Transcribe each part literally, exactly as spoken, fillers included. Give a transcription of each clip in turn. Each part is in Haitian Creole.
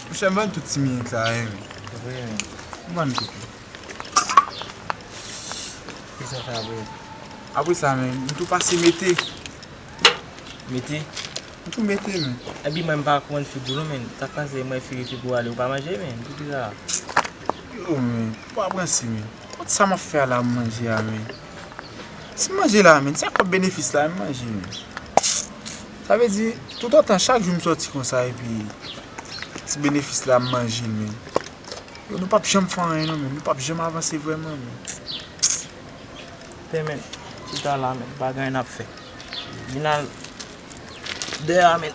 Monchè, m vann tout ti minit la, wi, men. Vre, men. M vann tout, wi. Kisa sa vre? Apre sa, men, m tou pase mete. Mete? M tou mete, men. Epi mwen, m pa konprann figi w non, men. Sa k pase, mwen, figi, figi w ale, ou pa manje, men. Poukisa? Yo, men, ou pa pranse, men. Kot sa m ap fè a la, m manje a, men. Si m manje la, men, se ak kòb benefis la, m manje, men. Sa vle di, toutotan, chak jou m sòti konsa, epi ti benefis la, m manje l, men. Yo, nou p ap janm fè anyen, non, men. Nou p ap janm avanse vrèman, men. Te, men, chita la, men, bagay n ap fè. Vin al dèyè a, men.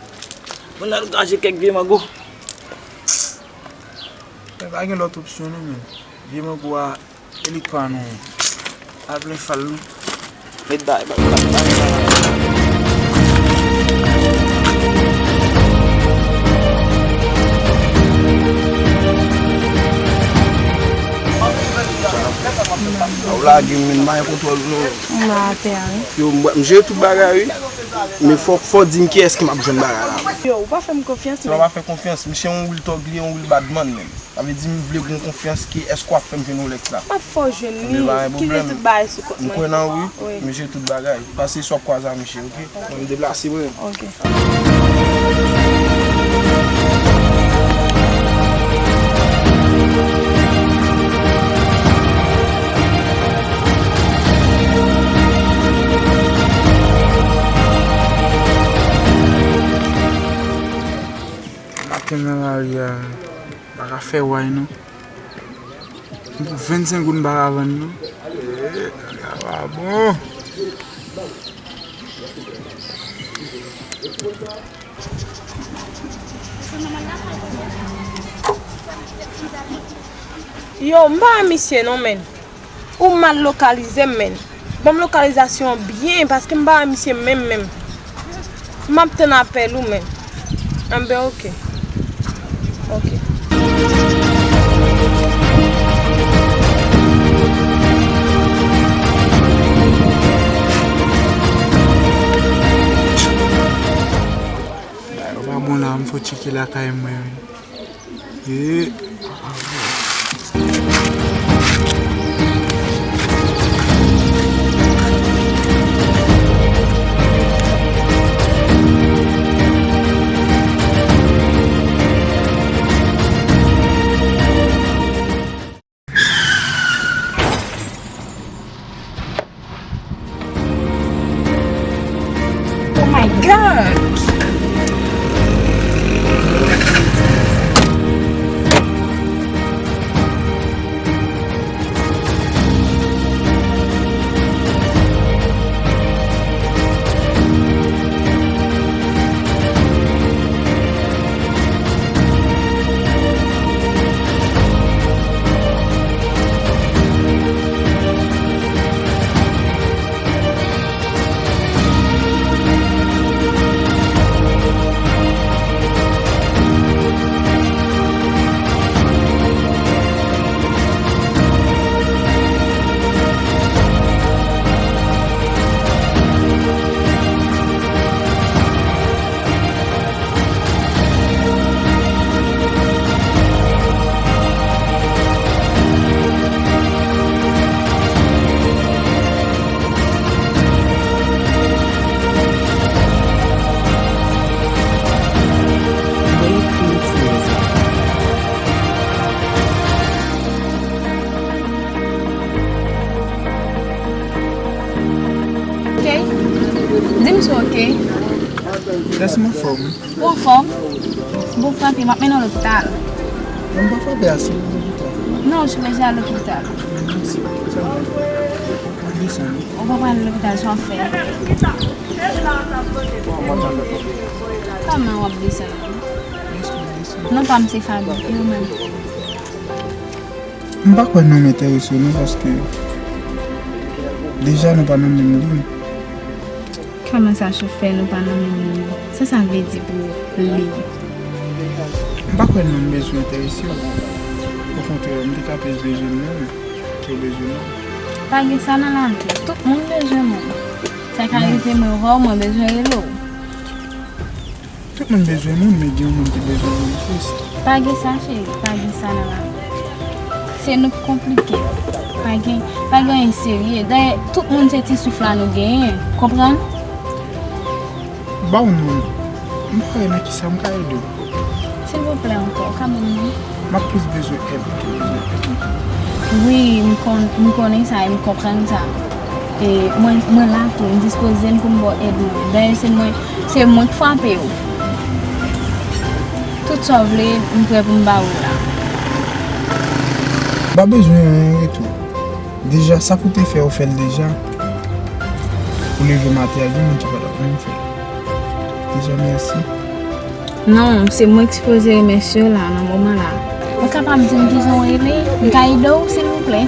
Vin al gaje kèk vye mango. Men pa gen lòt opsyon, non, men. Vye mango a, e li k pa nou. Al plen fal nou. Met bay, bay, bay, bay. Ou lage m, men, m pa gen kontwòl, non. M la atè a, wi. Yo, m, m jere tout bagay, wi. Men fò, fò w di m kiyès ki m ap jwenn bagay la. Yo, ou pa fè m konfyans, men. Se pa pa fè konfyans, misye yon real thug, li yon real bad man, men. Sa vle di m vle gen konfyans ke èske w ap fè m jwenn Rolex la. M ap fè w jwenn li. Ebyen, pa gen pwoblèm. Kite tout bagay sou kont mwen. M kwè nan ou, wi. Wi. M jere tout bagay. Pase sou ap kwaze a misye, oke? Mwen, m deplase, mwen. Oke. Maten nan lari a, m pa ka fè way non. M pou vennsenk goud m pa ka vann non. Eh, bagay la pa bon. Yo, m pa wè misye non, men. Ou mal lokalize m, men. Ban m lokalizasyon an byen, paske m pa wè misye menm, menm. M ap tann apèl ou, men. Anben, oke. Oke. Bagay yo pa bon la, m fò tcheke lakay mwen, wi. Ye. Oh my God! Ok. Di m si w ok. Lèse m anfòm. Ou anfòm? Bon, frape, m ap mennen w lopital. Non, m pa frape a, si w lopital. Non, ou sipoze al lopital. Mèsi. Sa va. Ou ap desann, wi. Ou pa pral lopital, sa w ap fè? Kòman w ap desann? Mèsi, m ap desann. Non pa m se Faby, e ou menm? M pa kwè nonm enterese w non, paske deja nou pa nan menm liy. Kòman sa chofè nou pa nan menm liy? Sa sa vle di pou li? M pa kwè nonm bezwen enterese w. Okontrè, m te ka plis bezwen l menm ke w bezwen nonm. Pa gen sa nan lavi. Tout moun bezwen moun. Sa ka rive mwen wè w, mwen bezwen rele w. Tout moun bezwen moun, men gen yon moun ki bezwen moun plis. Pa gen sa, cheri, pa gen sa nan lavi. Se nou k konplike. Pa gen, pa gen anyen serye. Dayè, tout moun se ti souf la nou genyen. Konprann? Ba w non. M pa wè nan kisa m ka ede w. Silvouplè ankò, ou ka ban m non? M ap plis bezwen èd ke bezwen èd mwen. Wi, m konn, m konnen sa e m konprann sa. E mwen, mwen la tou, m dispoze m pou m ba w èd mwen. Dayè, se mwen, se mwen k frape w. Tout sa w vle, m prè pou m ba ou l la. M pa bezwen anyen an retou. Deja, sa pou te fè, ou fè l deja. Ou leve maten a, gen moun ki pa t ap menm fè l. Deja, mèsi. Non, se mwen ki sipoze remèsye w la, nan moman la. Ou kapab di m kijan w rele? M ka ede w, silvouplè?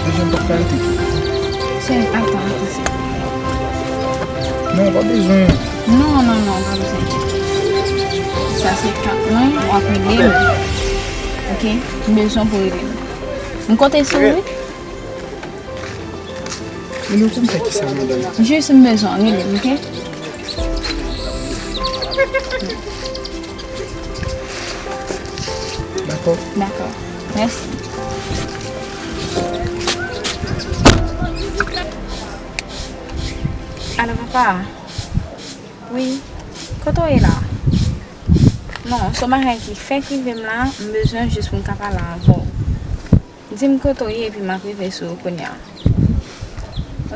Deja m p ap ka rete tou. Cheri, atann, atann, cheri. Non, pa bezwen. Non, non, non, pa bezwen. Sa se kat mwen, w ap rele m. Ok? M bezwen pou rele m. M konte sou ou, wi. Rele w pou m fè kisa, madanm? Jis m bezwen w, rele m, ok? Dakò. Dakò. Mèsi. Alo, papa. Wi. Kote w ye la? Non, se yon bagay ki fèk rive m la, m bezwen jis pou m ka pale avè w. Di m kote w ye, epi m ap rive sou ou kounye a.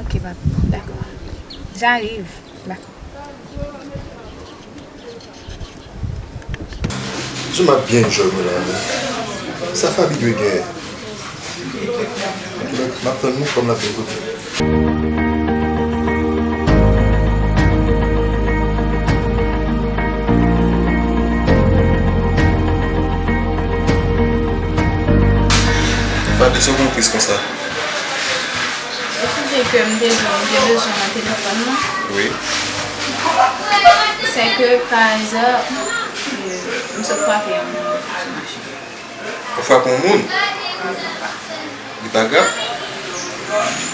Ok, papa. Dakò. J'arrive. Dakò. Jan m ap byen enjoy mwen la, men. Sa Faby dwe genyen. M ap tann li kòm l ap vin kote m. Faby, sa w konn tris konsa? Ou sonje ke m te di w m te bezwen nan telefòn nan? Wi. Sèke, pa aza, euh, m sot frape yon moun sou machin. Ou frape yon moun? Li pa grav?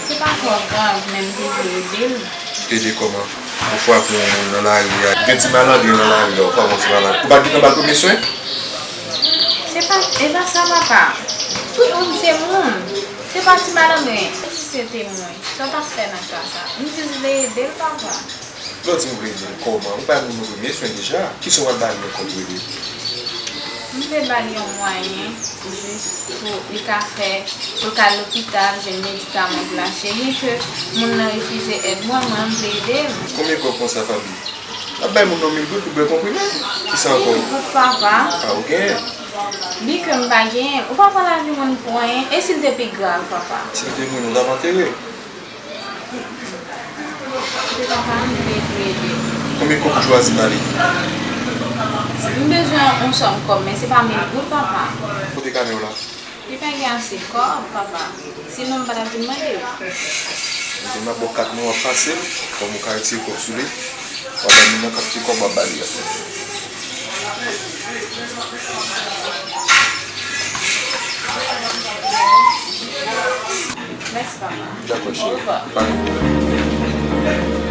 Se pa twò grav, men m te vle ede l. Ou te ede kòman? Ou frape yon moun nan lari a. Gen ti malandren nan lari a, ou frape yon ti malandren. Ou pa t gentan ba l premye swen? Se pa, e pa sa, papa. Tout moun se moun. Se pa ti malandren. Jis se te mwen. Sa w t ap fè nan ka sa? M jis vle ede l, papa. Lè w di m vle ede l, kòman? Ou bay moun nan premye swen deja. Kisa w pral ba li ankò pou ede l? M vle ba li yon mwayen, jis pou li ka fè, pou l ka al lopital, jwenn medikaman pou l achte. Byen ke moun nan refize èd mwen, mwen, m vle ede l. Konbyen kòb konsa, Faby? Ap bay moun nan mil goud pou bwè konprime? Kisa ankò? Mil goud, papa. Ah, ou genyen. Byen ke m pa genyen. Ou pa pran lavi moun pou anyen. E si l te pi grav, papa? Si l te mouri, nou t ap antere l. Papa, m vle tou ede. Konbyen kòb ou chwazi ba li? M bezwen yon sòm kòb, men se pa mil goud, papa. Kote kanè w la? Li pa gen ase kòb, papa. Sinon, m pa t ap vin mande w. Ebyen, m ap ba w kat mwen, w ap pase l, kòm ou ka retire kòb sou li. W ap bay moun nan kantite kòb w ap ba li a. Mèsi, papa. Dakò, cheri. Pa gen pwoblèm.